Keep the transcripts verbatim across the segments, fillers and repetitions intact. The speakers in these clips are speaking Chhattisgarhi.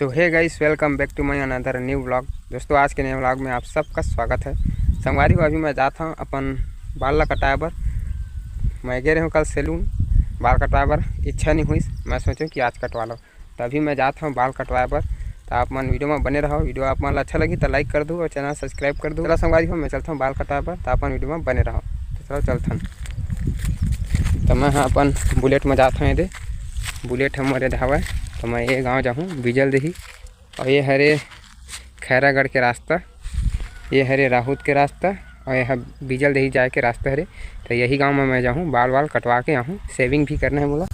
तो hey guys, welcome back to my another new vlog। दोस्तों, आज के नए vlog में आप सबका स्वागत है। संगवारी हो, अभी मैं जात हूँ अपन बाल ला कटाए बर। मैं गे रहे हूँ कल सैलून बाल कटवाए बर, इच्छा नहीं हुई, मैं सोचूँ कि आज कटवा लो, तभी मैं जात हूँ बाल कटवाए बर। तो आप मन वीडियो में बने रहो। वीडियो आप मन ला अच्छा लगी तो लाइक कर दो और चैनल सब्सक्राइब कर दो। चलो संगवारी हो, मैं चलता हूँ बाल कटवाए बर, तो आप मन वीडियो में बने रहो। तो चलो चलथन। तो मैं हाँ अपन बुलेट में जात हूँ, ये दे बुलेट हमर ये धावे। तो मैं ये गाँव जाहूँ बिजल देही, और ये हरे खैरागढ़ के रास्ता, ये हरे राहूत के रास्ता, और ये ह बिजल देही जाए के रास्ता हरे। तो यही गाँव में मैं जाहूँ, बाल वाल कटवा के आहूँ। सेविंग भी करना है मोला,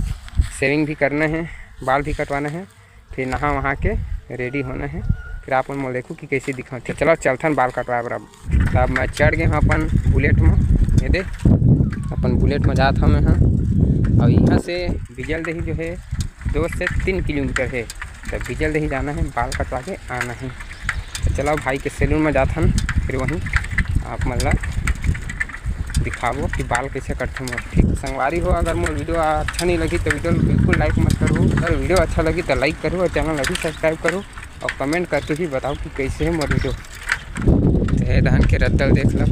सेविंग भी करना है, बाल भी कटवाना है, फिर नहा वहा के रेडी होना है। फिर आप मन मोला देखू कि कैसे दिखा। तो चलो चलथन बाल कटवाए बर। अब तब मैं चढ़ गए हूँ अपन बुलेट में, ये दे अपन बुलेट में जात हूँ मैं हाँ। और यहाँ से बिजल देही जो है दो से तीन किलोमीटर है, तो बिजल देही जाना है, बाल कटवा के आना है। तो चलो भाई के सैलून में जात हन, फिर वहीं आप मन ला दिखाबो कि बाल कैसे कटथे मोर। ठीक संगवारी हो, अगर मोर वीडियो अच्छा नहीं लगी तो वीडियो बिल्कुल लाइक मत करो, अगर वीडियो अच्छा लगी तो लाइक करो और चैनल अभी सब्सक्राइब करो और कमेंट करके भी बताओ कि कैसे है मोर वीडियो। तो ये धान के रद्दल देख लो,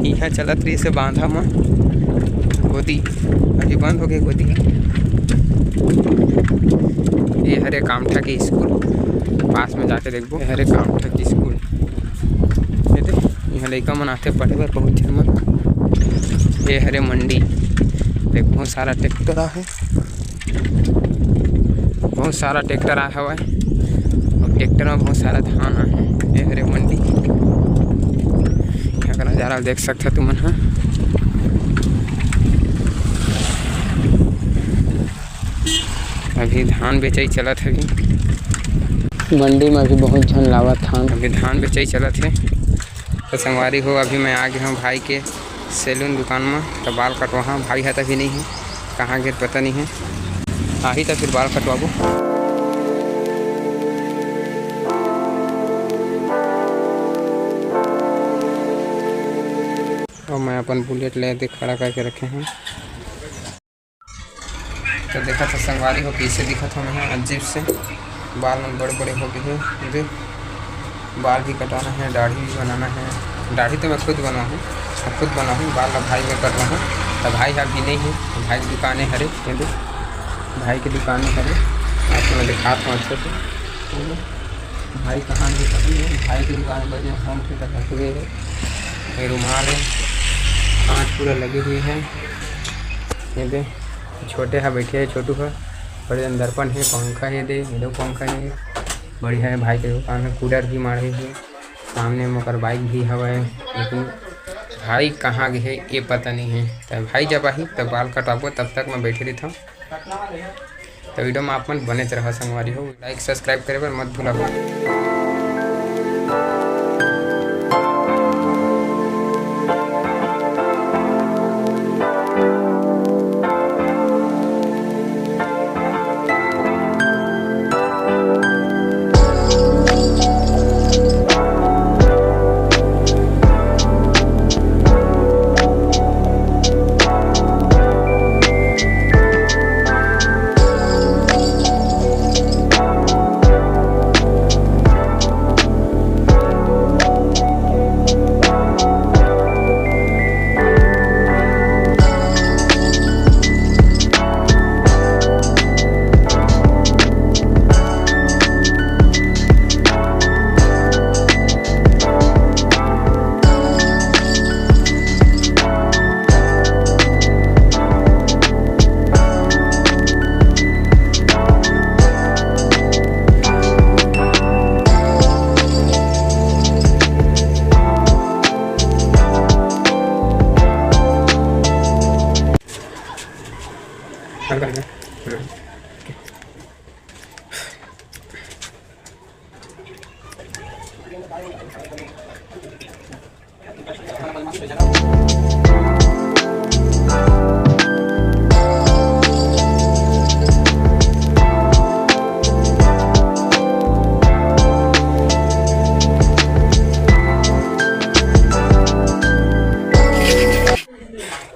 इहाँ चलत रहिस हे बांधा म गोदी, अभी बंद हो गए गोदी। ये हरे कामठा के स्कूल, पास में जाके देखबो। ये हरे कामठा के स्कूल, ये दे, इहाँ लइका मन आथे पढ़े बर, बहुत झन मन। ये हरे मंडी, देख बहुत सारा ट्रैक्टर आहे। बहुत सारा ट्रैक्टर आए हवय और ट्रैक्टर में बहुत सारा धान आए हे। ये हरे मंडी, यहाँ का नज़ारा देख सकत ह तुमन ह। अभी धान बेचई चलत हे, अभी मंडी में अभी बहुत झन लावत धान। अभी धान बेचई चलत हे। तो संगवारी हो, अभी मैं आ गया हूँ भाई के सैलून दुकान में, तो बाल कटवाहा। भाई हा त अभी नहीं है, कहाँ गे पता नहीं है, आही तो फिर बाल कटवाबो। और मैं अपन बुलेट ले दे खड़ा करके रखे हैं। तो देखत ह संगवारी हो, कैसे दिखत हो मैं अजीब से, बाल मन बड़े बड़े हो गए हैं। देख, बाल भी कटाना है, दाढ़ी भी बनाना है। दाढ़ी तो मैं खुद बनाहूँ, मैं खुद बनाहूँ, बाल ला भाई मैं कटवाहूँ। तो भाई अभी नहीं है, तो भाई की दुकान है हरे, ये देख, भाई की दुकान है हरे, आप मैं दिखात हूँ अच्छे से। भाई कहाँ गए पता नहीं, भाई की दुकान पर जो होम थिएटर रखे हुए है, ये रुमाल है, कांच पूरा लगे हुए हैं। ये दे छोटे हा बैठे है, छोटू हा, बड़े जन दर्पण है, पंखा है, दे ये दो पंखा है, बढ़िया है। भाई के दुकान है, कूलर भी मारे है, सामने में ओकर बाइक भी हवय, लेकिन भाई कहाँ गए है ये पता नहीं है। तो भाई जब आही तब बाल कटाबो, तब तक मैं बैठे रहता हूँ। तो वीडियो में आप मन बने रहा संगवारी हो, लाइक सब्सक्राइब करे बर मत भूला।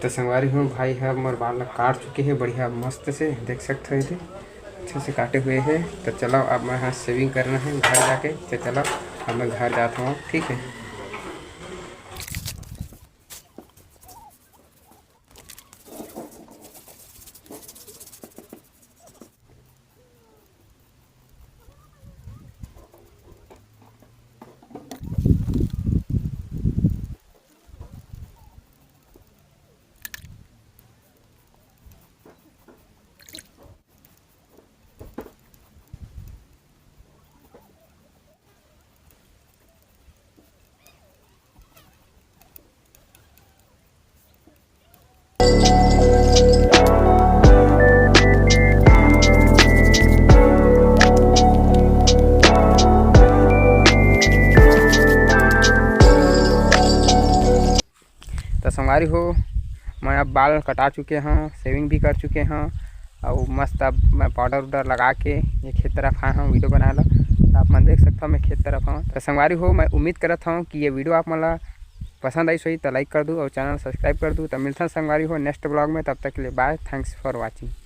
तो संगवारी अरे हूँ भाई ह मोर बाल ला काट चुके हे बढ़िया मस्त से, देख सकत हो एदे अच्छा से काटे हुए हे। तो चलो अब मैं ह shaving करना हे घर जाके। तो चलो अब मैं घर जाता हूँ, ठीक है। तो संगवारी हो, मैं अब बाल कटा चुके हूँ, shaving भी कर चुके हूँ, और मस्त अब मैं powder उडर लगा के ये खेत तरफ आए हूँ video बनाए ला। तो आप मन देख सकते हो मैं खेत तरफ हूँ। तो संगवारी हो, मैं उम्मीद करत हूँ कि ये video आप मन ला पसंद आई होही तो like कर दू और channel subscribe कर दू। तो मिलथन संगवारी हो next vlog में, तब तक के लिए bye, thanks for watching।